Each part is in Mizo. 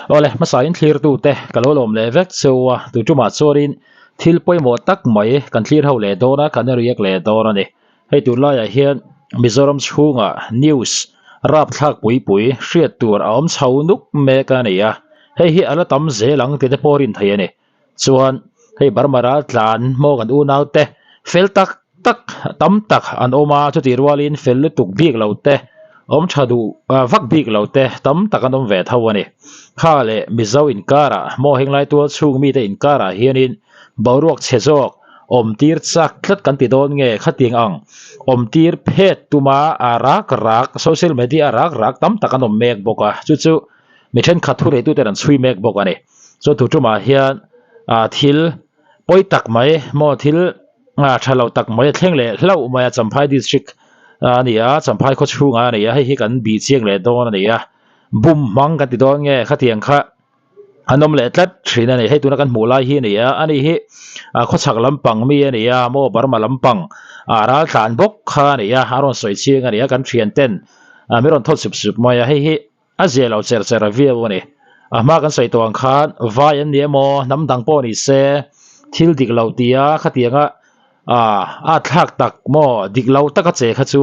Awle, hmasa in thlirtute ka lo lawm leh vek cheu a, tu tumah chuanin thil pawimawh tak mai kan thlir ho leh dawn a, kan riak leh dawn a ni. Hei tunlaiah hian Mizoram chhungah news rapthlak pui pui hriat tur a awm chho nuk mek a ni a, hei hi a la tam zel ang tih te pawh rin theih a ni. Chuan hei Burma ral tlan maw kan unaute fel tak tak tam tak an awm a, chutih rualin fel lutuk bik lo te awm tha duh vak bik lo te tam tak an awm ve tho a ni. Kha leh Mizo inkarah maw henglai tual chhung mite inkarah hianin boruak chhe zawk awm tir chak tlat kan ti dawn nge khatiang ang awm tir phet tuma a rak rak social media a rak rak tam tak an awm mek bawk a, chu chu mi thenkhat thu neitute an chhui mek bawk a ni. Chu thu tumah hian ah thil pawi tak mai maw thil ah tha lo tak mai a thleng leh hlauh mai a Champhai district a ni a Champhai khaw chhungah a ni a hei hi kan bih chiang leh dawn a ni a bum hmang kan ti dawn nge khatiang kha an awm leh tlat thin a ni hei tuna kan hmuh lai hi a ni a ani hi ah khawchhak lampang mi a ni a maw Burma lampang ah ral tlan bawk kha a ni a a rawn sawi chiang a ni a kan thian ten ah min rawn thawt sup sup mai a hei hi. A zia lo cher cher a viau a ni. A hma kan sawi tawh ang khan vai an ni emaw hnam dang pawh ni se thil dik lo tia khatianga ah a thlak tak maw dik lo taka che kha chu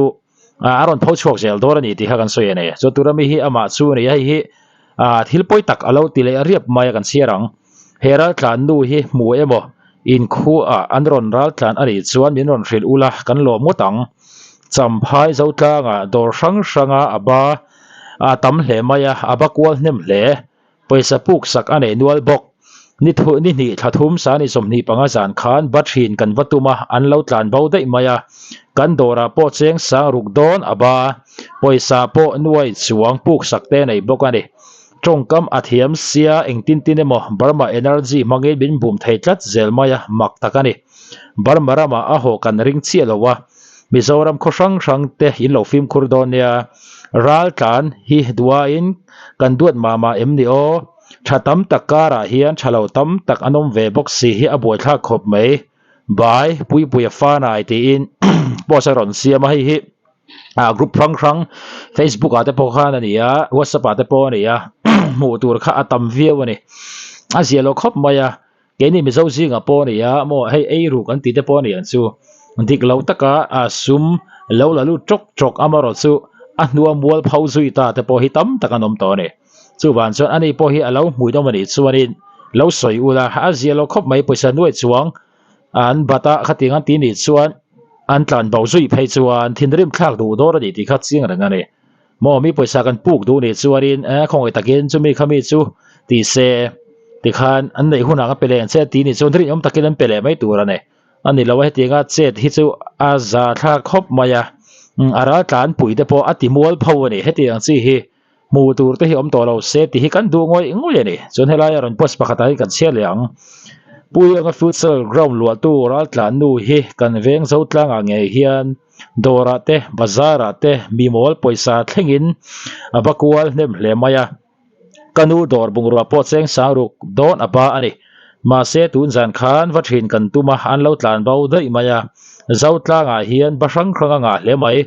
ah a rawn pho chhuak zel dawn a ni tih kha kan sawi a ni. Chuan tura mi hi amah chu a ni a hei hi ah thil pawi tak a lo ti leh riap mai a kan chhiar ang. He raltlan nu hi hmu emaw inkhuah an rawn raltlan a nih chuan min rawn hrilh ula kan lawm ngawt ang. Champhai Zotlangah dawr hrang hranga a ba a tam hle mai a, a ba kual hnem hle. Pawisa puk sak a nei nual bawk. Ni thu ni hnih thla thum sani 25 zan khan ba thin kan va tum a, an lo tlan bo daih mai a. Kan dawrah pawh cheng sang ruk dawn a ba, pawisa pawh nuai chuang puk sak te nei bawk a ni. Tawngkam a thiam sia engtin tin emaw Burma Energy hmangin min bum thei tlat zel mai a, mak tak a ni. Burma ramah a haw kan ring chiah lo a, Mizoram khaw hrang hrang te in lo fimkhur dawn nia. Ral tlan hi duain kan duat mah mah em ni aw? Tha tam tak karah hian tha lo tam tak an awm ve bawk si hi a buaithlak khawp mai. Bai Puipuia Fanai tiin post a rawn siam a, hei hi ah group hrang hrang Facebook ah te pawh khan a ni a, WhatsApp ah te pawh a ni a, hmuh tur kha a tam viau a ni. A zia lo khawp mai a. Keini Mizo zingah pawh a ni a, maw hei ei ruk an tih te pawh a ni ang chu. Dik lo taka a sum lo la lut tawk tawk amarawh chu a hnua mual pho zui ta te pawh hi tam tak an awm tawh a ni. Chuvang chuan ani pawh hi a lo hmui dawm a nih chuanin lo sawi ula, a zia lo khawp mai pawisa nuai chuang an bat a khatiang an ti nih chuan an tlan bo zui phei chuan thinrim thlak duh dawr a ni tih kha chiang reng a ni. Maw mi pawisa kan puk duh nih chuanin eh khawngaih takin chumi khami chu ti se tikhan an neih hunah ka pe leh ang che tih nih chuan rinawm takin an pe leh mai tur a ni. A ni lo a hetianga chet hi chu a za thlak khawp mai a, a ral tlan pui te pawh a ti mual pho a ni hetiang chi hi hmuh tur te hi awm tawh lo se tih hi kan duh ngawih ngawih a ni. Chuan helai a rawn post pakhatah hi kan chhiar leh ang. Pu Anga futsal ground luahtu ral tlan nu hi kan veng zo tlangah ngei hian Dawrah te, bazarah te mi mawl pawisa thlengin a va kual hnem hle mai a. Ka nu dawr bungrua pawh cheng sang ruk dawn a ba a ni. Mahse tun zan khan va thin kan tum a, an lo tlan bo daih mai a. Zotlangah hian ba hrang hrang a ngah hle mai.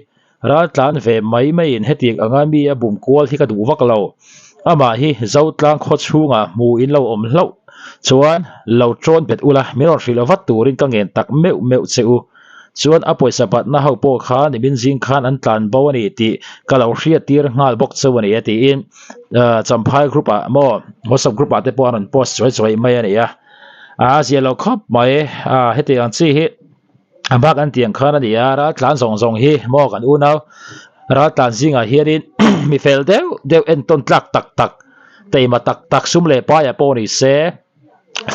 Ral tlan ve mai maiin hetiang anga mi a bum kual hi ka duh vak lo. Amah hi Zotlang khaw chhungah hmu in lo awm hlauh chuan lo tawn bet ula, min rawn hrilh vat turin ka ngen tak meuh meuh che u. Chuan a pawisa batna ho pawh kha nimin zing khan an tlan bo a ni tih ka lo hriat tir nghal bawk cheu a ni a tiin Champhai group ah maw WhatsApp group ah te pawh an rawn post chuai chuai mai a ni a, a zia lo khawp mai a hetiang ang chi hi a bak an tiang khan a ni a ral tlan zawng zawng hi maw kan unau ral tlan zingah hianin mi fel deuh deuh entawn tlak tak tak teima tak tak sum leh paia pawh ni se.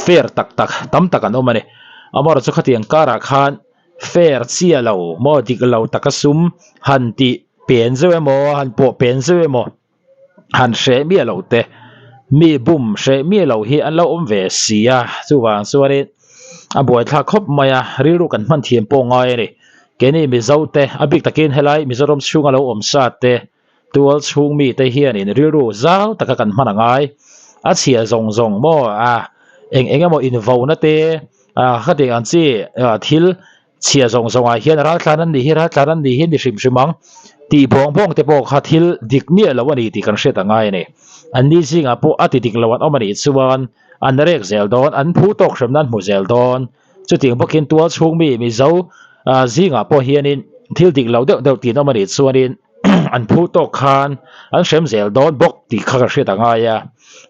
fair tak tak tam tak an awm a ni amaherawhchu chu khatiang karah khan fair chiah lo maw dik lo taka sum han tih pen zeuh emaw han pawh pen zeuh emaw han hreh miah loh te mi bum hreh miah loh hi an lo awm ve si a chuvang chuanin a buaithlak khawp mai a rilru kan hman thiam pawh ngai a ni keini mizo te a bik takin helai Mizoram chhunga lo awm sa te. Tual chhung mite hianin rilru zau taka kan hman a ngai. A chhia zawng zawng maw a eng eng emaw invauna te a khatiang ang chi thil chhia zawng zawngah hian raltlan an nih hi raltlan an nih hi ni hrim hrim ang tih bawng bawng te pawh kha thil dik miah lo a ni tih kan hriat a ngai a ni. An ni zingah pawh a ti dik lo an awm a nih chuan an rek zel dawn, an phu tawk hremna an hmu zel dawn. Chutiang bawkin tual chhung mi Mizo zingah pawh hianin thil dik lo deuh deuh tih an awm a nih chuanin an phu tawk khan an hrem zel dawn bawk tih kha ka hriat a ngai a.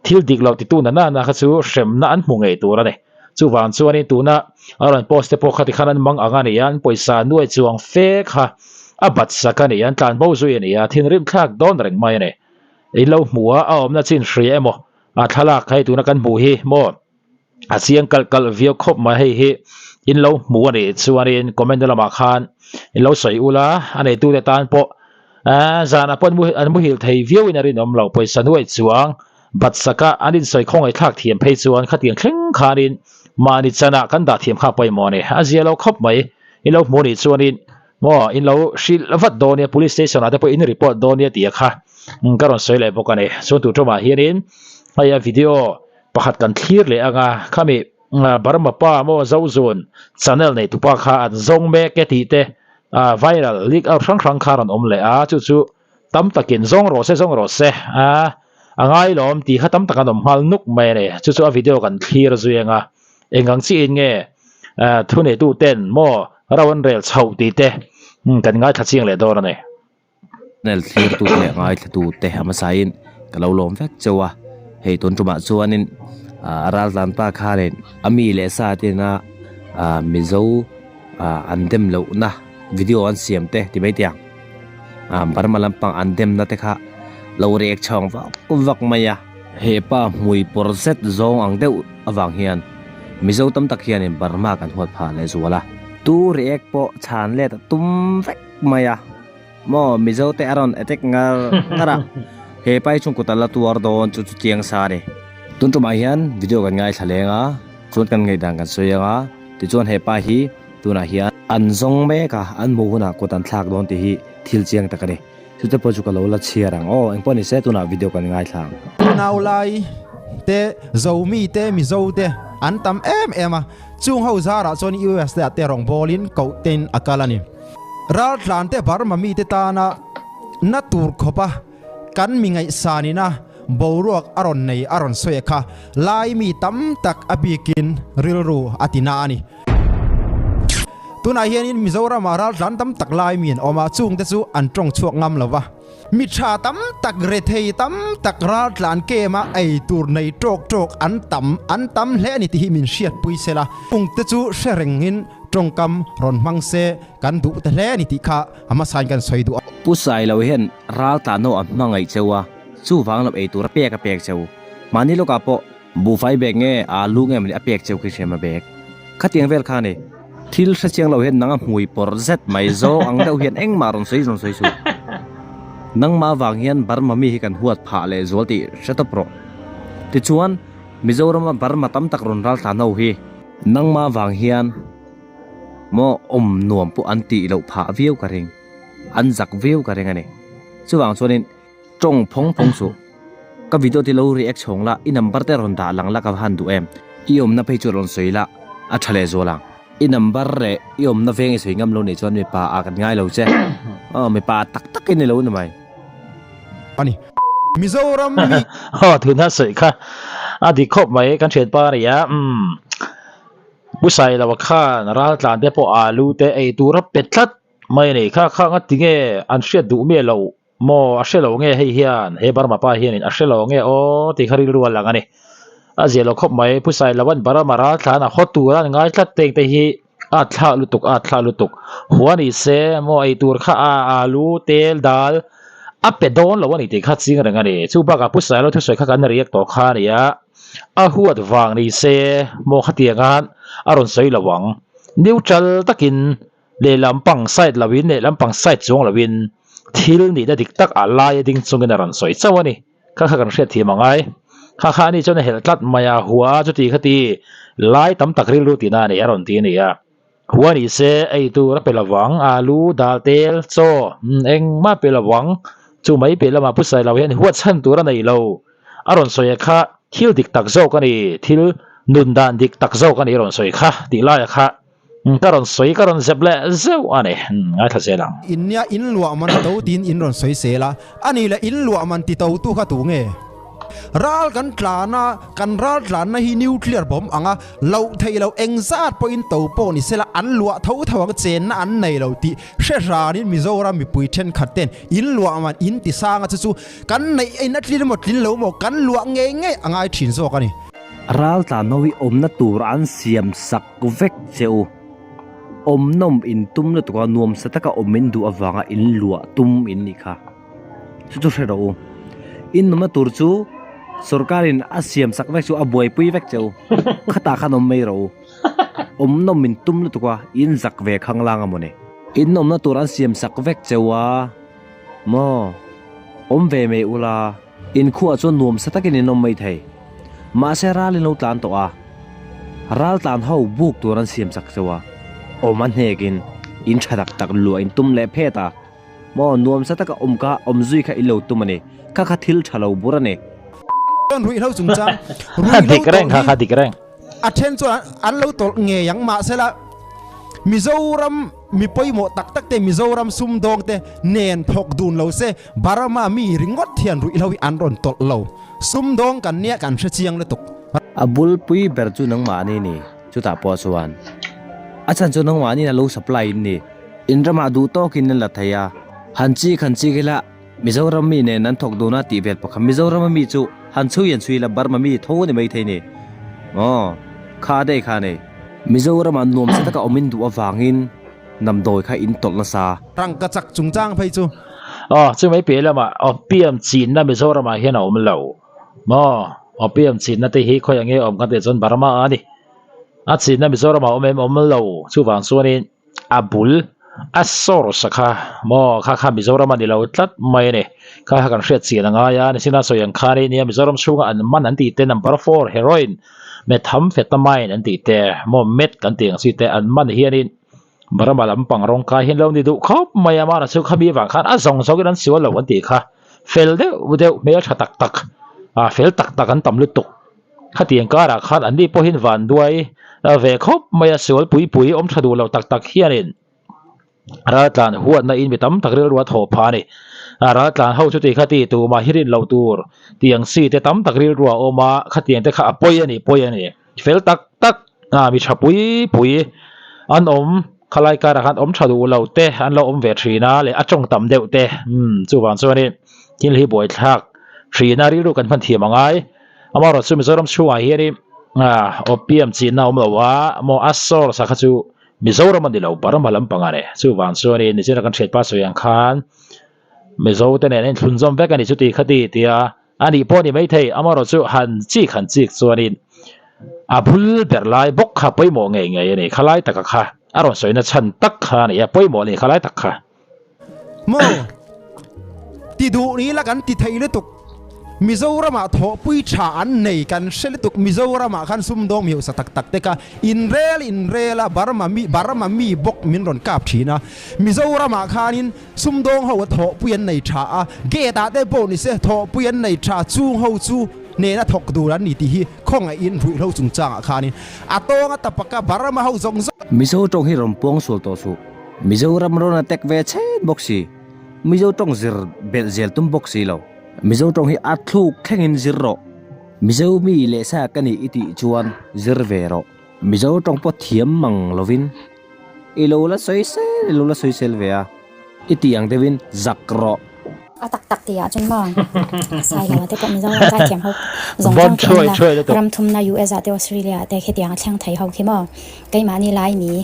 Thil dik lo titu na nana kha chu hremna an hmu ngei tur a ni. Chuvang chuanin tuna a rawn post te pawh kha tikhan an mang ang a ni a, an pawisa nuai chuang fe kha a bat sak a ni a, an tlan bo zui a ni a, thinrim thlak dawn reng mai a ni. In lo hmu a, a awmna chin hria emaw a thlalak hei tuna kan hmuh hi maw a chiang kalh kalh viau khawp mai hei hi in lo hmu a nih chuanin comment na lamah khan in lo sawi ula a neitute tan pawh Aaa zanah pawh an muhil thei viau in a rinawm lo, pawisa nuai chuang Batsaka an insawi khawngaih thlak thiam phei chuan khatiang thleng khanin mahni chanah kan dah thiam kha pawimawh a ni. A zia lo khawp mai, in lo hmu nih chuanin maw in lo hrilh vat dawn nia, police station ah te pawh in report dawn nia tih kha ka rawn sawi leh bawk a ni. Chuan tur ṭawmah hianin hei a video pakhat kan thlir leh ang a, khami Burma pa maw Zozun channel nei tupa kha an zawng mek e tih te viral leak out hrang hrang kha a rawn awm leh a, chu chu tam takin zawng rawh se zawng rawh se a a ngai lawm tih kha tam tak an awm nghal nuk mai a ni. Chu chu a video kan thlir zui ang a, eng ang chiin nge thuneitu ten maw ro an rel chhoh tih te kan ngaithla chiang leh dawn a ni. Channel thlirtute leh ngaithlatute a hmasain ka lo lawm vek cheu a, hei tun tumah chuanin a raltlan pa khanin a mi leh sa tena Mizo an dem lohna video an siam te ti mai teh ang Burma lampang an demna te kha lo rek chhawng vak vak mai a. He pa hmui pawr zet zawng ang deuh avang hian Mizo tam tak hianin Burma kan huat phah leh zual a. Tu react pawh chhan let a tum vek mai a. Maw Mizo te a rawn attack ngar ngar a, he pai chung kut a la tuar dawn chu chu chiang sa a ni. Tun tumah hian video kan ngaithla leng a, chuan kan ngaihdan kan sawi ang a, tichuan he pa hi tunah hian an zawng mek a, an hmuh hunah kut an thlak dawn tih hi thil chiang tak a ni. Chute pawh chu ka lo la chhiar ang aw, engpawh ni se tunah video kan ngaithla ang. Unau lai te, Zomi te, Mizo te an tam em em a, chung ho zarah chuan US te ah te rawngbawlin koh tein a kal a ni. Raltlante Burma mite tana na tur khawpa kan mi ngaihsanina boruak a rawn nei a rawn sawi a kha lai mi tam tak a bikin rilru a ti na a ni. Tunah hianin Mizoramah raltlan tam tak lai mi an awm a, chungte chu an tawng chhuak ngam lo va. Mi tha tam tak, rethei tam tak raltlan kema ei tur nei tawk tawk an tam an tam hle a ni tih hi min hriatpui se la, ungte chu hre rengin tawngkam rawn hmang se kan duh ta hle a ni tih kha a hmasain kan sawi duh a. Pu Sailo hian raltlan ho a hmangaih cheu a, chuvang lo ei tur a pek a pek cheu. Mahni lawkah pawh Buhfai bag nge alu nge mawni a pek cheu khi hriam a bag. Khatiang vel kha ni. Thil hre chiang lo hian nang a hmui pawr zet mai zawng ang deuh hian engmah rawn sawi rawn sawi suh. Nangmah vang hian Burma mi hi kan huat phah leh zual tih hre tawp rawh. Tichuan Mizorama Burma tam tak rawn ral thlan ho hi. Nangmah vang hian maw awm nuam pawh an tih loh phah viau ka ring. An zak viau ka ring a ni. Chuvang chuanin. Tawng phawng phawng suh. Ka video te lo react chhawng la, i number te rawn dah lang la ka va han duh em. I awmna phei chu rawn sawi la, a tha leh zual ang. I number leh i awmna veng i sawi ngam lo nih chuan mipa ah kan ngai lo che. Aw mipa tak tak in ni lo ni mai. A ni. Mizoram mi. Aw tuna sawi kha a dik khawp mai kan thianpa a ni a umm Pu Sailoa khan raltlan te pawh alu te ei tur a pe tlat mai a ni kha kha ngatinge an hriat duh miah loh Maw a hre lo nge hei hian he Burma pa hianin a hre lo nge aw tih kha rilru a lang a ni. A zia lo khawp mai, Pu Sailova'n Burma ralthlan a haw tur a an ngai tlat teng te hi a thlah lutuk a thlah lutuk. Hua ni se maw ei tur kha a alu, tel, dal a pe dawn lo a ni tih kha ching reng a ni. Chu bakah Pu Sailo thusawi kha kan riak tawh kha a ni a, a huat vang ni se maw khatianga'n a rawn sawi lo ang. Neutral takin Lehlam pang side loin lehlam pang side chuang loin thil nihna dik tak a lai a ding chungin a rawn sawi chauh a ni. Kha kha kan hriat thiam a ngai. Kha kha ani chuan a helh tlat mai a, hua chuti khati lai tam tak rilru tihna a nei a rawn ti a ni a. Hua ni se ei tur a pe lovang, alu, dal tel, chaw, engmah a pe lovang. Chu mai piah lamah Pu Sailo hian huat chhan tur a nei lo. A rawn sawi a kha thil dik tak zawk a ni, thil nun dan dik tak zawk a ni a rawn sawi kha tih laia kha. Ka rawn sawi ka rawn zep leh zeuh a ni, ngaithla zel ang. In nia in luah man a to tiin in rawn sawi sel a, a ni leh in luah man ti to tu kha tu nge? Ral kan tlan a, kan ral tlanna hi nuclear bomb anga loh theih loh engzat pawhin to pawh ni sela an luah tho tho ang chenna an nei lo tih hre hranin Mizoram mipui thenkhat ten in luah man in ti sang a chu chu kan neih in a tlin emaw tlin lo maw kan luah ngei ngei a ngai thin zawk a ni. Ral tlan ho hi awmna tur an siam sak vek che u. Awm nawm in tum lutuk a, nuamsa taka awm in duh avanga in luah tum in nih kha. Chu chu hre rawh u. In nawmna tur chu sorkarin a siam sak vek chu a buaipui vek che u. Khatah khan awm mai rawh u. Awm nawm in tum lutuk a, in zak ve khanglang a mawni. In nawmna tur an siam sak vek che u a maw? Awm ve mai ula, in khuaah chuan nuamsa takin in awm mai thei. Mahse ral in lo tlan tawh a, ral tlan ho buk tur an siam sak che u a, awm a hnekin in tha tak tak luah in tum leh phet a. Maw nuamsa taka awm kha awm zui kha i lo tum a ni. Kha kha thil tha lo bur a ni. Chuan ruihhlo chungchang, ruihhlo Dik reng tawlh kha hi kha dik reng. a then chuan an lo tawlh ngei ang mahsela Mizoram mi pawimawh tak tak te Mizoram sumdawng te nen thawk dun lo se Burma mi ringawt hian ruihhlo hi an rawn tawlh lo. Sumdawng kan nia kan hre chiang lutuk. A bulpui ber chu nangmahni ni. Chutah pawh chuan a chhan chu nangmahni a lo supply in ni. In ramah duh tawkin an la thei a. Han chik han chik ila Mizoram mi nen an thawk dun a tih vel pakhat Mizoram a mi chu han chhui han chhui ila Burma mi tho a ni mai thei ni. Aw kha daih kha nei. Mizoramah nuamsa taka awm in duh avangin namdawi kha in tawlh nasa. Rangka chak chungchang phei chu. Aw chumai piah lamah opium chinna Mizoramah hian a awm lo. Maw opium chinna te hi khawiah nge awm kan tih chuan Burma a ni. A chinna Mizoramah awm em awm lo chuvang chuanin a bul a source a kha maw kha kha Mizoram a ni lo tlat mai a ni. Kha kha kan hriat chian a ngai a nichina sawi ang khan nia Mizoram chhunga an man an tih te number four heroin methamphetamine an tih te maw meth kan tih ang chi te an man hianin Burma lampang rawng kai hian lo ni duh khawp mai a mahna chu khami avang khan a zawng zawngin an sual lo an tih kha fel deuh deuh hmeltha tak tak ah fel tak tak an tam lutuk. Khatiang karah khan anni pawhin vanduai ve khawp mai a sual pui pui awm tha duh lo tak tak hianin raltlan huatna in mi tam tak rilru a thawh phah a ni. Raltlan ho chuti kha ti tumah hi rin loh tur tiang si te tam tak rilru a awm a, khatiang te kha a pawi a ni pawi a ni. Fel tak tak mi tha pui pui an awm khalai karah khan awm tha duh lo te an lo awm ve thin a leh a tawng tam deuh te umm chuvang chuanin thil hi buaithlak thin a rilru kan hman thiam a ngai. Amaherawhchu chu Mizoram chhungah hianin opium chinna a awm lo a, maw a source a kha chu Mizoram a ni lo, Burma lampang a ni. Chuvang chuanin nichina kan hriat pa sawi ang khan Mizo te nen a inthlunzawm vek a ni chuti khati tia a nih pawh a ni maithei. Amaherawhchu han chik han chik chuanin a bul ber lai bawk kha pawimawh ngei ngei a ni. Khalai taka kha a rawn sawina chhan tak kha a ni a, pawimawh a ni khalai tak kha. Maw? Ti duh ni ila kan ti thei lutuk. Mizoramah thawhpui tha an nei kan hre lutuk. Mizoramah khan sumdawng mihausa tak tak te kha inrel inrel a Burma mi Burma mi bawk min rawn kap thin a. Mizoramah khanin sumdawng ho a thawhpui an nei tha a, gate ah te pawh ni se thawhpui an nei tha chung ho chu nena thawk dur an ni tih hi khawngaihin ruihhlo chungchangah khanin a tawng a tapaka Burma ho zawng zawng Mizo tawng hi rawn puang sual tawh suh. Mizoram rawn a tek ve chhet bawk si. Mizo tawng zir belh zel tum bawk si lo. Mizo tawng hi a thluk thlengin zir rawh. Mizo mi leh sa ka nih i tih chuan zir ve rawh. Mizo tawng pawh thiam mang lovin i lo la sawi sel i lo la sawi sel ve a, i tih ang deuhin zak rawh. A tak tak tih ah chuan maw Sailo te pawh Mizoram zaithiam ho zawng zawng khi an la ram thumna US ah te Australia ah te khitiang a thleng thei ho khi maw keimahni lai mi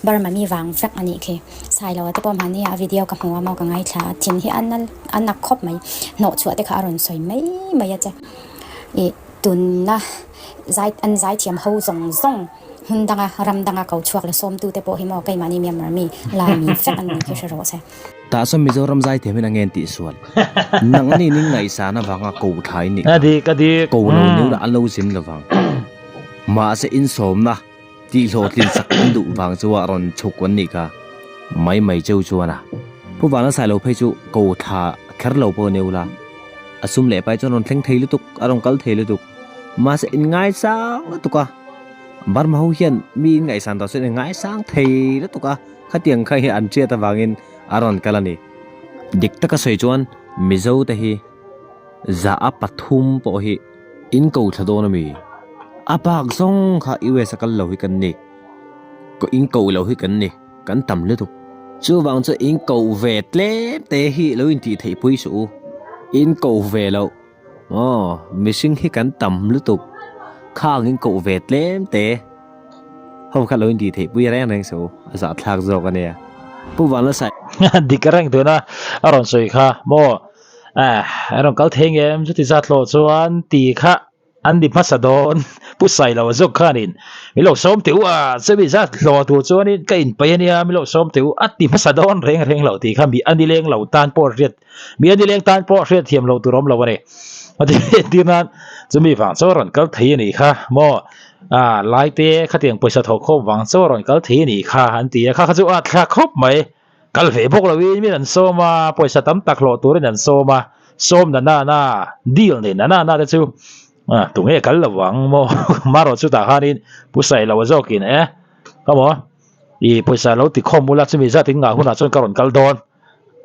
Burma mi vang vek a nih khi Sailo te pawh mahni ah video ka hmu a maw ka ngaithla a thin hi a nak khawp mai hnawh chhuah te kha a rawn sawi mai mai a che ih tunna zai an zaithiam ho zawng zawng hmun danga ram danga ko chhuak la sawmtu te pawh hi maw keimahni Myanmar mi lai mi vek an nih khi hre rawh se. Tah chuan Mizoram zaithiam hian a ngen tih sual. Nang ani ning ngaihsan avanga ko thlai nih kha. A dik a dik. Ko lo neu lah an lo zin lovang. Mahse insawmna tih hlawhtlin sak an duh vang chu a rawn chhuk an nih kha. Mai mai cheu chuan a Pu Vana Sailo phei chu ko thla kher lo pawh neu la. A sum leh pai chuan rawn thleng thei lutuk, a rawn kal thei lutuk. Mahse in ngaisang lutuk a. Burma ho hian mi in ngaihsan tawh chuan in ngaisang thei lutuk a. Khatiang kha hi an hriat avangin a rawn kal a ni. Dik taka sawi chuan Mizo te hi 3% pawh hi in ko thla dawn a mi? A bak zawng kha US a kal lo hi kan ni, in ko lo hi kan ni, kan tam lutuk. Chuvang chu in ko ve tlem te hi lo intih theih pui suh u, in ko ve loh. Aw, mihring hi kan tam lutuk. Khang in koh ve tlem te. Ho kha lo in tih theih pui reng reng suh u, a zahthlak zawk a nia. Pu Vanlasai. Dik reng tuna a rawn sawi kha maw? Eh, a rawn kal thei ngem chuti zat hlawh chuan ti kha an ni hmasa dawn. Pu Sailo zawk khanin min lo sawm teh u a, chumi zat hlawh tur chuanin ka inpeih a nia, min lo sawm teh u a ti hmasa dawn reng reng lo tih kha mi a nileng lo tan pawh hriat Mi a nileng tan pawh hriatthiam loh tur awm lo a ni. A ti entir nan chumi vang chu a rawn kal thei a nih kha maw? Ah, Laite khatiang pawisa thawh khawm vang chu a rawn kal thei a nih kha an ti a, kha kha chu a thlak khawp mai. Kal ve bawk loin min an sawm a, pawisa tam tak hlawh turin an sawm a, sawm na na na, deal nei na na na te chu ah tunge kal lo vang maw? Marawh chutah khanin Pu Sailo zawkin e, ka maw i pawisa lo ti khawm ula chumi zat in ngah hunah chuan ka rawn kal dawn.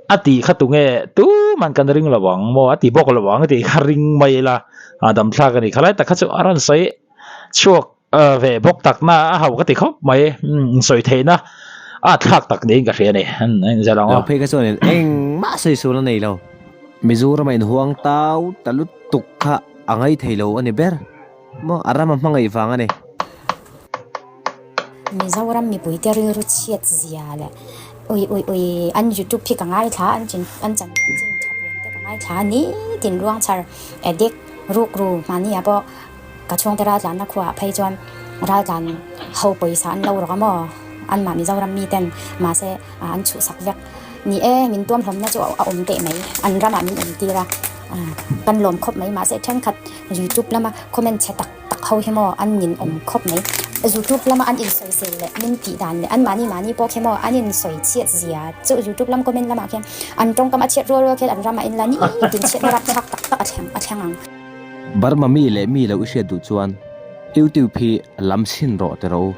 A tih kha tunge tuman kan ring lo ang maw a ti bawk lo ang tih kha ring mai ila a dam thlak a ni. Khalai tak kha chu a rawn sawi chhuak ve bawk tak na a hau ka ti khawp mai sawi theihna a thlak tak niin ka hria a ni. Engzah ang aw. Lo phei kha chuan engmah sawi sual a nei lo. Mizoram a inhuang tau ta lutuk kha a ngai thei lo a ni ber maw a ram a hmangaih vang a ni. Mizoram mipuite rilru chhiat zia leh ui ui ui an youtube hi ka ngaithla an chin an chanchin tha buan te ka ngaithla a ni tin ruangchhar addict rukru mahni ah pawh ka chhungte raltlanna khuaah phei chuan raltlan ho pawisa an lo rawk a maw anmah Mizoram mi ten mahse an chhuhsak vek ni e min tuam hlawmna chu a awm teh mai an ramah min awm tir a kan lawm khawp mai mahse thenkhat youtube lama comment chhe tak tak ho hi maw an nin awm khawp mai. Youtube lama an insawisel leh min tih dan leh an mahni mahni pawh khi maw an insawi chhiat zia chu youtube lam comment lamah khian an tawngkam a chhiat rual rual khian an ramah in la ni tin chhiatna rapthlak tak tak a thleng a thleng ang. Burma mi leh mi lo i hriat duh chuan youtube hi lam chhin rawh ti rawh u.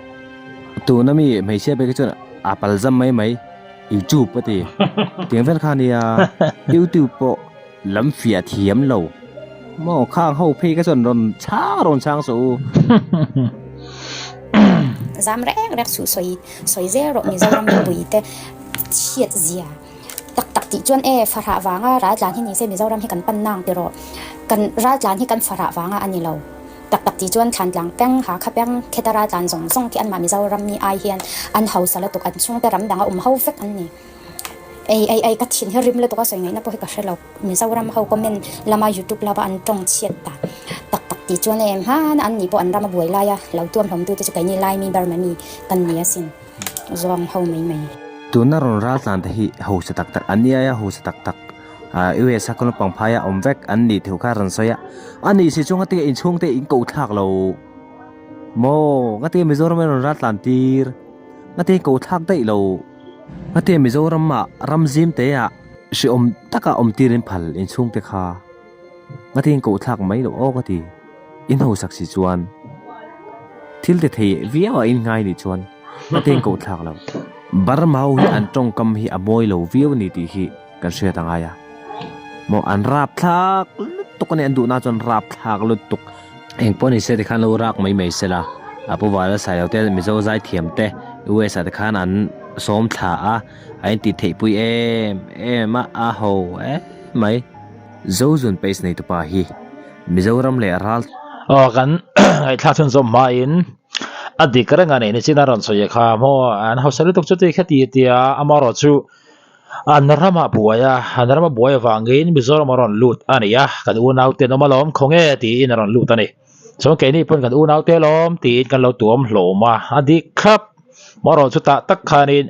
Tuna mi hmeichhia pek hi chuan a palzam mai mai youtube a ti. Tiang vel kha nia youtube pawh Lam fiah thiam lo maw khang ho phei kha chuan rawn chhang rawn chhang suh u. Zam reng reng suh sawi sawi zel rawh Mizoram mipui te chhiat zia tak tak tih chuan e farah vanga raltlan hi nise Mizoram hi kan pan nang ti rawh kan raltlan hi kan farah vanga a ni lo tak tak tih chuan Thlantlang peng Hakha peng kheta raltlan zawng zawng khi anmah Mizoram mi ai hian an hausa lutuk an chhungte ram danga awm ho vek an ni. Ei ei ei ka thin hi rim lutuk a sawi ngaihna pawh hi ka hre lo Mizoram ho comment lama youtube lama an tawng chhiat ta tak tak tih chuan em hmana an nih pawh an ram a buai lai a lo tuam hlawm tu te chu keini Laimi Burma mi kan ni asin zawng ho mai mai. Tuna rawn ral tlan te hi hausa tak tak an ni aia hausa tak tak US a kawng pang phaia awm vek an nih thu kha rawn sawi a, a nih si chu ngatinge inchhung te in koh thlak lo maw ngatinge Mizoram in rawn ral tlan tir ngatinge koh thlak daih lo. Hate Mizoram ah ram zim te ah hreawm taka awm tir in phal in chhungte kha ngati in koh thlak mai loh aw ka ti. In hausak si chuan thil ti thei viau ah in ngai nih chuan ngati in koh thlak loh. Burma ho hi an tawngkam hi a mawi lo viau a ni tih hi kan hriat a ngai a. Maw an rapthlak lutuk a ni an duhna chuan rapthlak lutuk. Eng pawh ni se tikhan lo rak mai mai sela, a Pu Vala Sailo te Mizo zaithiam te US ah te khan an sawm thla a, a intih theih pui em em a, a ho em mai. Zozun page nei tupa hi Mizoram leh ral. Aw kan ngaihthlak chhunzawm hmain a dik reng a nih nichin a rawn sawi kha maw an hausa lutuk chuti kha ti tia amaherawhchu An ram a buai a, an ram a buai avangin Mizoram a rawn lut a ni a, kan unaute an awm alawm khaw nge tiin a rawn lut a ni. Chuan keini pawn kan unaute alawm tiin kan lo tuam hlawm a, a dik thlap. Marawh chutah tak khanin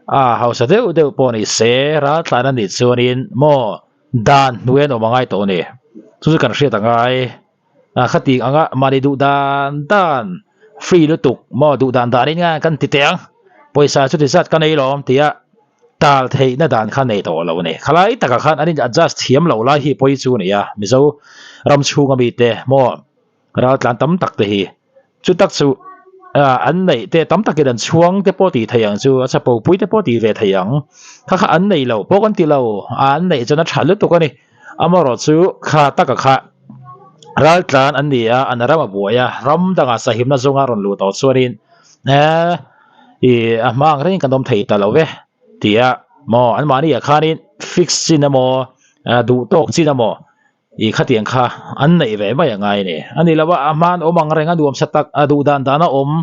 a hausa deuh deuh pawh ni se, raltlan a nih chuanin maw dan hnuai an awm a ngai tawh a ni. Chu chu kan hriat a ngai. Khati anga mahni duh dan dan free lutuk maw duh dan danin nga kan ti teh ang pawisa chuti zat ka nei lawm tia tal theihna dan kha nei tawh lo a ni. Khalai takah khan an in adjust thiam lo lai hi pawi chu a ni a, Mizo ram chhunga mite maw raltlan tam tak te hi chu tak chu an neih te tam takin an chhuang te pawh tih thei ang chu a chapo pui te pawh tih ve thei ang kha kha an nei lo pawh kan ti lo an neih chuan a tha lutuk a ni. Amaherawhchu kha taka kha raltlan an ni a, an ram a buai a, ram dangah sahimna zawnga rawn luh tawh chuanin eh ih a hma ang rengin kan awm thei ta lo ve ti a maw anmahniah khanin fix chin emaw duh tawk chin emaw Ih khatiang kha an neih ve mai a ngai a ni. A ni lo a, a hma an awm ang reng a nuam sa tak, a duh dan dan a awm,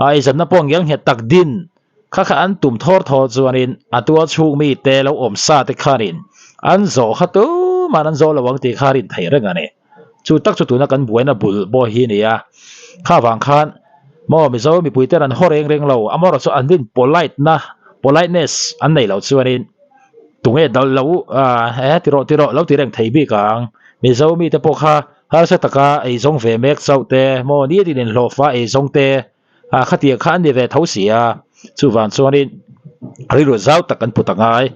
a eizatna pawh ngial nghet tak din kha kha an tum thawr thawr chuanin a tual chhung mite lo awm sa te khanin an zawh kha tuman an zawh lo ang tih kha a rin theih reng a ni. Chu tak chu tuna kan buaina bul pawh hi a ni a. Kha vang khan maw Mizo mipui ten an haw reng reng lo, amaherawh chu an rin polite na, politeness an nei loh chuanin Tunge dal lo eh ti rawh ti rawh lo ti reng thei bik ang. Mizo mite pawh kha harsa taka eizawng ve mek chauh te maw nitin inhlawhfa eizawng te ah khatiang kha an ni ve tho si a. Chuvang chuanin rilru zau tak an put a ngai.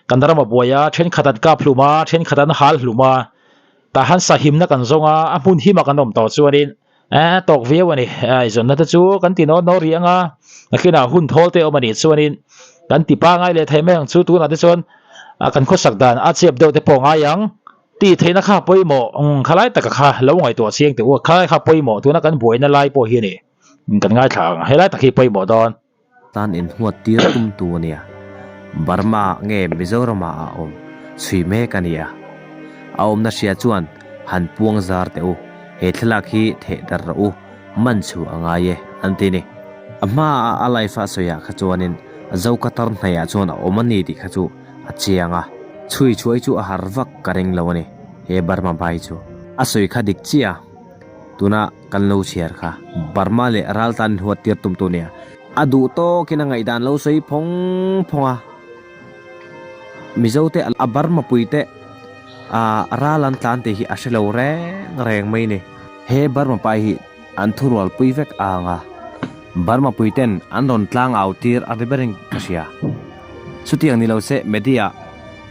Kan ram a buai a, thenkhat an kap hlum a, thenkhat an hal hlum a. Tah han sahimna kan zawng a, a hmun hima kan awm tawh chuanin Eh, tawk viau a ni. Eh, zawnna te chu kan ti nawn nawn rih ang a, nakinah hun thawl te awm a nih chuanin kan ti pangai leh thei mai ang chu. Tunah te chuan kan khawsak dan a chep deuh te pawh ngai ang tih theihna kha pawimawh khalai taka kha lo ngaihtuah chiang teh u a, khalai kha pawimawh tuna kan buaina lai pawh hi a ni. Kan ngaithla ang, helai tak hi pawimawh dawn. Tan inhuat tir tum tu a nia. Burma nge Mizoram ah a awm chhui mek a nia. A awmna hria chuan han puang zar teh u, he thlalak hi theh dar rawh u, man chu a ngai e an ti ni. A hma a a life a sawi ah kha chuanin Zokatar hnaih ah chuan a awm a ni tih kha chu a chiang a, chhui chhuai chu a har vak ka ring lo a ni he Burma bai chu. A sawi kha dik chiah a. Tuna kan lo chhiar kha Burma leh Raltan huat tir tum tu nia. A duh tawkin a ngaihdan lo sawi phawng phawng a. Mizo te a Burma pui te a ral an tlan tih hi a hre lo reng reng mai ni. He Burma pai hi an thurual pui vek ang a. Burma pui ten an rawn tlang au tir a ri berin ka hria. Chutiang ni lo se media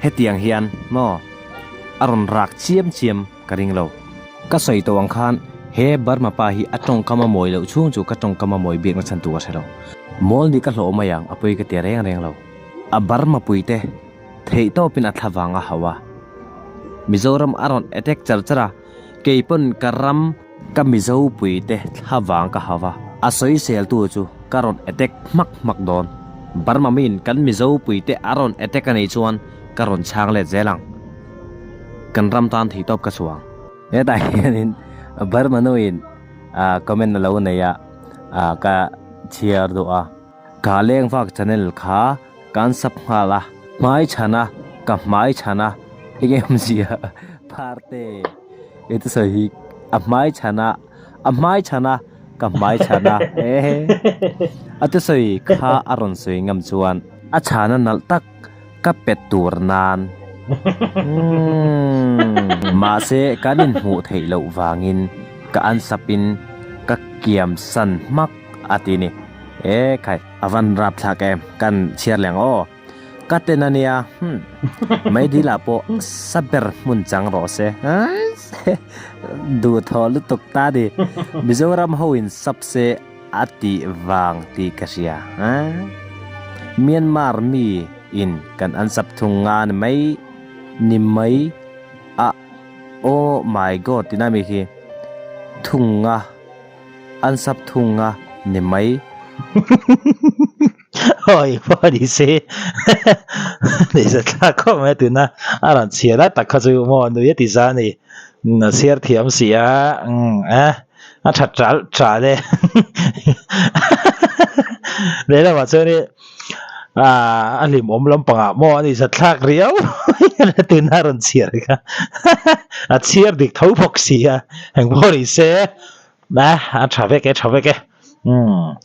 hetiang hian maw a rawn rak chiam chiam. Ka ring lo. Ka sawi tawh ang khan he Burma pa hi a tawngkam a mawi loh chhung chu ka tawngkam a mawi biakna chhan tur ka hre lo. Mawl nih ka hlawh mai ang a pawi ka ti reng reng lo. A Burma puite theih tawpin a thla vang a hauh a. Mizoram a rawn attack char char a, kei pawn ka ram ka Mizo puite thla vang ka hauh a. A sawisel tu chu ka rawn attack hmak hmak dawn. Burma miin kan Mizo puite a rawn attack a nih chuan ka rawn chhang let zel ang. Kan ram tan thei tawp ka chhuang. Hetah hianin Burma nuin comment a lo nei a, ka chhiar duh a. Ka lengvak channel kha kan sub nghal a. Hmai chhan a, ka hmai chhan a, eng em zia pharte i te sawi hi a hmai chhan a, a hmai chhan a, ka hmai chhan a ehe a te sawi kha a rawn sawi ngam chuan a chhana nalh tak Ka pet tur nan. Umm. Mahse kan inhmuh theih loh vangin ka unsub in ka kiam san hmak a ti ni. E khai. A van rap thlak em, kan chhiar leh ang aw. Ka ten a nia, hmm. Meidil ah pawh sa ber hmun chang rawh se. Duhthawh lutuk ta ni. Mizoram ho in sub se A tih vang tih ka hria. Myanmar mi in kan an sap thung nga ni mai ni mai a oh my god tina mi khi thung nga an sap thung nga ni mai. Awi pawh ni se ni sa thlak khawp mai a tuna a rawn chhiar lai tak kha chu maw nui a ti za a ni a chhiar thiam si a eh a tha tal tal e lehlamah chuanin ah a hlimawm lampangah maw a ni sa thlak riau a tuna a rawn chhiar kha a chhiar dik tho bawk si a engpawh ni se. Nè, a tha vek e, tha vek e. Umm.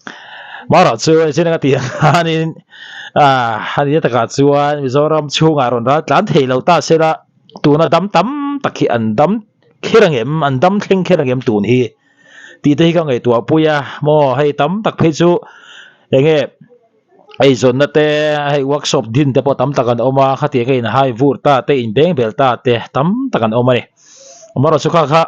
Marawh chu engtin anga tih ang khanin ah a nia takah chuan Mizoram chhungah rawn ral tlan thei lo ta sela tuna dam tam tak hi an dam kher ang em, an dam thleng kher ang em tun hi tih te hi ka ngaihtuah pui a maw hei tam tak phei chu enge eizawnna te hei workshop din te pawh tam tak an awm a khatiang a inhai vur ta te inbeng bel ta te tam tak an awm a ni amaherawhchu chu kha kha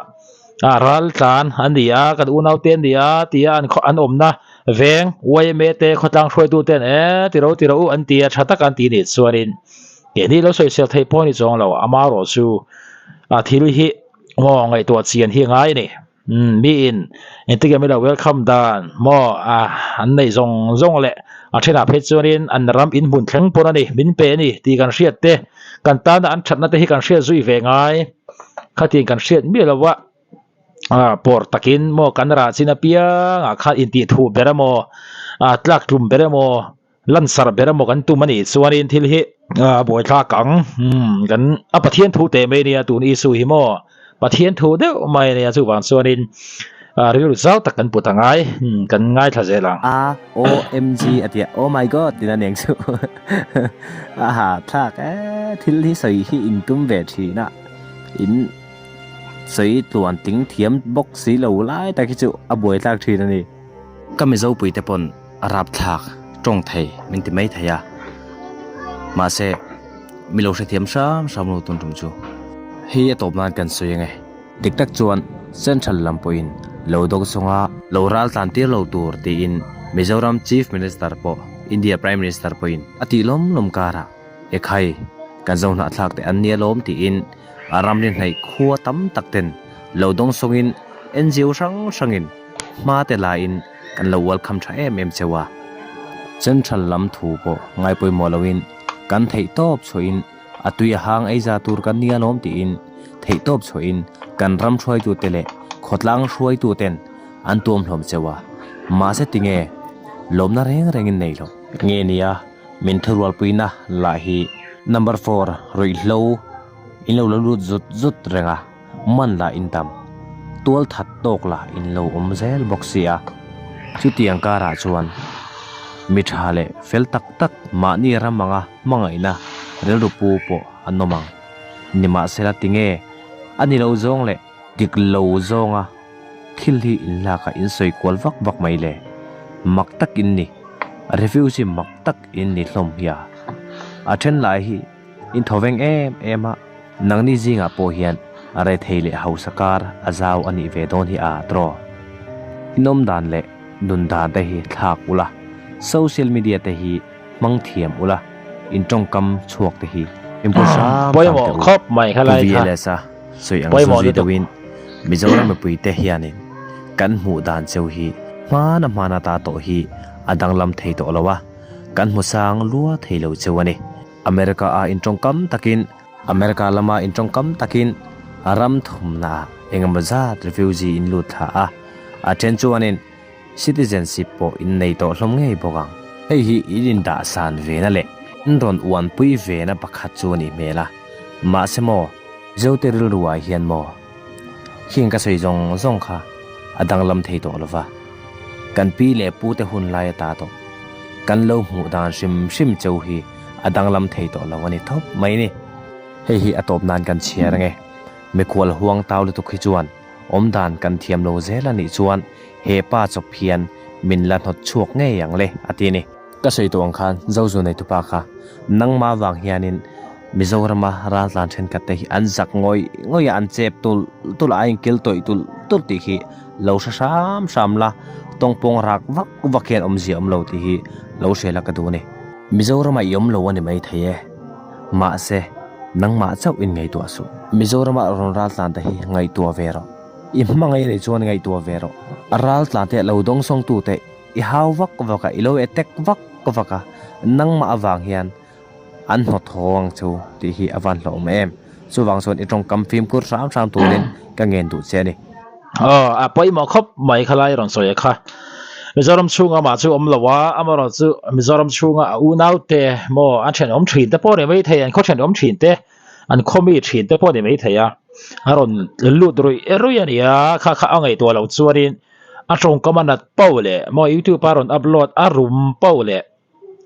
ah ral tlan an ni a kan unau te an ni a tia an khaw an awmna veng yma te khawtlang hruaitu ten eh ti ro ti ro u an ti a tha tak an ti nih chuanin keini lo sawisel theih pawh a ni chuang lo amaherawhchu. A thil hi maw ngaihtuah chian hi a ngai a ni. Umm miin engtikah mila welcome dan maw a an neih zawng zawng leh a thenah phei chuanin an ram inhmun thleng pawn a ni min pe a ni tih kan hriat te kan tana an thatna te hi kan hriat zui ve ngai khatiang kan hriat miah lo a ah pawr takin maw kan rah chin apiangah khan intih thuh ber emaw ah tlak tlum ber emaw Lansarh ber emaw kan tum a nih chuanin thil hi a buaithlak ang. Umm kan a Pathian thu teh mai ania tun issue hi maw Pathian thu deuh mai ania chuvang chuanin rilru zau tak kan put angai kan ngaithla zel ang. A O M G a tia Oh my God tiin a neng chu a ha thlak e thil hi sawi hi in tum ve thin a in sawi tluan tling thiam bawk si lo lai tak hi chu a buaithlak thin a ni. Ka Mizopui te pawn A rapthlak tawng thei min ti mai thei a, mahse mi lo hrethiam hram hram lo tun tum chu hei a tawp nan kan sawi ange. Dik tak chuan Central lam pawhin lo dawk zawnga lo ral tlan tir lo tur tiin Mizoram Chief Minister pawh India Prime Minister pawhin a tih lawm lawm karah Ekhai kan zo hnahthlak te an nia lawm tiin a ramri hnaih khua tam tak ten lo dawng sawngin NGO hrang hrangin hma te laiin Kan lo welcome tha em em cheu a. Central lam thu pawh ngai pawimawh loin kan theih tawp chhuahin a tui a hang ei za tur kan nia lawm tiin theih tawp chhuahin kan ram hruaitute leh khawtlang hruaituten an tuam hlawm cheu a. Mahse tinge lawmna reng rengin nei lo. Nge nia min thurualpuina lah hi number four ruihhlo in lo la lut zut zut reng a. Man lah in tam, tual that tawk lah in lo awm zel bawk si a. Chutiang karah chuan mi tha leh fel tak tak mahni ram anga hmangaihna rilru pu pawh an awm ang. Nimahsela tinge a ni lo zawng leh dik lo zawnga thil hi in lak a in sawi kual vak vak mai le? Mak tak in ni, refugee mak tak in ni hlawm hi a. A then lai hi In tho veng em em a, nangni zingah pawh hian a rethei leh hausa kar a zau a nih ve dawn hi a tawh. In awm dan leh nun dan te hi thlak ula, social media te hi hmang thiam ula, in tawngkam chhuak te hi fimkhur hram hram Pawimawh teh u. khawp mai kha Pu lai kha. VLS a sawi ang Pawimawh zuzui lutuk. deuhin Mizoram mipui te hianin kan hmuh dan cheu hi hmana hmana ta tawh hi a danglam thei tawh lo a, kan hmu sang lua thei lo cheu a ni. America a intawngkam takin America lama intawngkam takin ram thumna engemaw zat refugee in lut thla a, a then chuanin citizenship pawh in nei tawh hlawm ngei bawk ang. Hei hi in indah san vena leh in rawn uanpui vena pakhat chu a nih hmel a, mahse maw Zote rilruah hian maw Khing ka sawi zawng zawng kha a danglam thei tawh lova, kan pi leh pu te hun lai ata tawh kan lo hmuh dan hrim hrim cheu hi a danglam thei tawh lo a ni thawp mai ni. Hei hi a tawp nan kan chhiar ange, mikhual huang tau lutuk hi chuan awm dan kan thiam lo zel a nih chuan he pa chawp hian min la hnawt chhuak ngei ang le a ti a ni. Ka sawi tawh ang khan Zozu neitupa kha nangmah vang hianin Mizorama raltlan thenkhat te hi an zak ngawih ngawih a, an chep tulh tulh a, a inkil tawih tulh tulh tih hi lo hre hram hram la, tawngpawng rak vak vak hian awmzia awm lo tih hi lo hria la ka duh a ni. Mizorama i awm lo a ni maithei e, mahse nangmah chauh in ngaihtuah suh. Mizorama rawn raltlan te hi ngaihtuah ve rawh. I hmangaih a nih chuan ngaihtuah ve rawh. Raltlan te lo dawngsawngtu te I hau vak vak a, i lo attack vak vak a, nangmah avang hian an hnawt haw ang chu tih hi a van hlauhawm em. Chuvang chuan i tawngkam fimkhur hram hram turin ka ngen duh che a ni. Aw, a pawimawh khawp mai kha lai rawn sawi a kha. Mizoram chhunga amah chu awm lo a, amaherawh chu Mizoram chhunga a unaute maw an thenawm thin te pawh ni mai thei, an khaw thenawm thin te, an khaw mi thin te pawh ni mai thei a, a rawn lut ruih ruih a ni a, kha kha a ngaihtuah loh chuanin A tawngkam a nat poh leh maw youtube a rawn upload a rum poh leh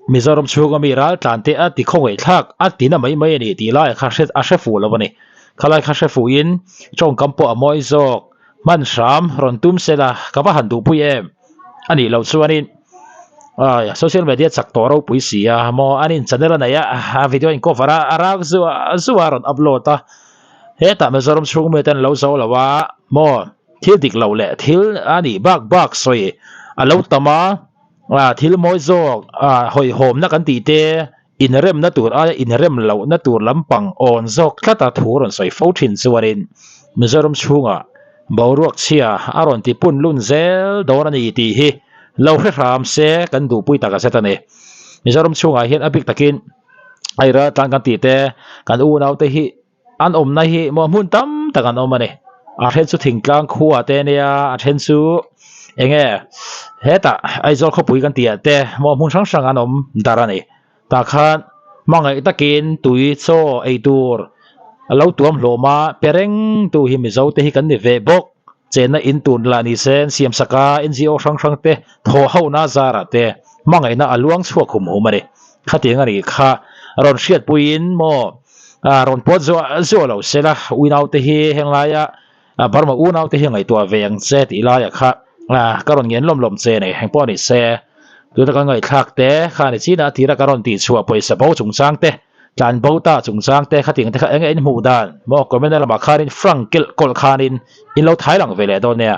Mizoram chhunga mi ral tlan te a ti khawngaih thlak a ti na mai mai a ni tih lai kha hre a hre fuh lo a ni. Khalai kha hre fuh in tawngkam pawh a mawi zawk hman hram rawn tum se la ka va han duhpui em a nih loh chuanin ai social media chak tawh ropui si a maw an in channel a nei a a video a in cover a a rak zuah zuah a rawn upload a hetah Mizoram chhung mi ten an lo zo lo a maw. Thil dik loh leh thil a nih bak bak sawi a lo tam a, thil mawi zawk hawihhawmna kan tih te, Inremna tur aia inrem lohna tur lampang awn zawk tlata thu rawn sawi fo thin chuanin Mizoram chhungah boruak chhia a rawn ti pun lun zel dawn a ni tih hi lo hre hram se kan duhpui tak a zet a ni. Mizoram chhungah hian a bik takin hei raltlan kan tih te kan unaute hi An awmna hi maw hmun tam tak an awm a ni. A then chu thingtlang khua te ania, a then chu eng nge hetah Aizawl khawpui kan tih ah te maw hmun hrang hrang an awm dar a ni. Tah khan hmangaih takin tui chaw ei tur a lo tuam hlawm a, pe reng tu hi Mizo te hi kan ni ve bawk. Chenna in tun lah ni se an siam sak a, NGO hrang hrang te thaw hona zarah te hmangaihna a luang chhuak hum hum a ni. Khatiang a nih kha rawn hriatpuiin maw rawn pawt zuah zuah lo se la, uinaute hi henglaia Burma unaute hi ngaihtuah ve ang che tih laiah kha ka rawn ngen lawm lawm che a ni. Engpawh a ni se, tuna kan ngaihthlak te kha ni chin a, a tira ka rawn tihchhuah pawisa bo chungchang te, Tlan bo ta chungchang te khatiang te kha eng nge in hmuh dan maw comment na lamah khanin frank kelh kawlh khanin in lo thai lang ve leh dawn nia.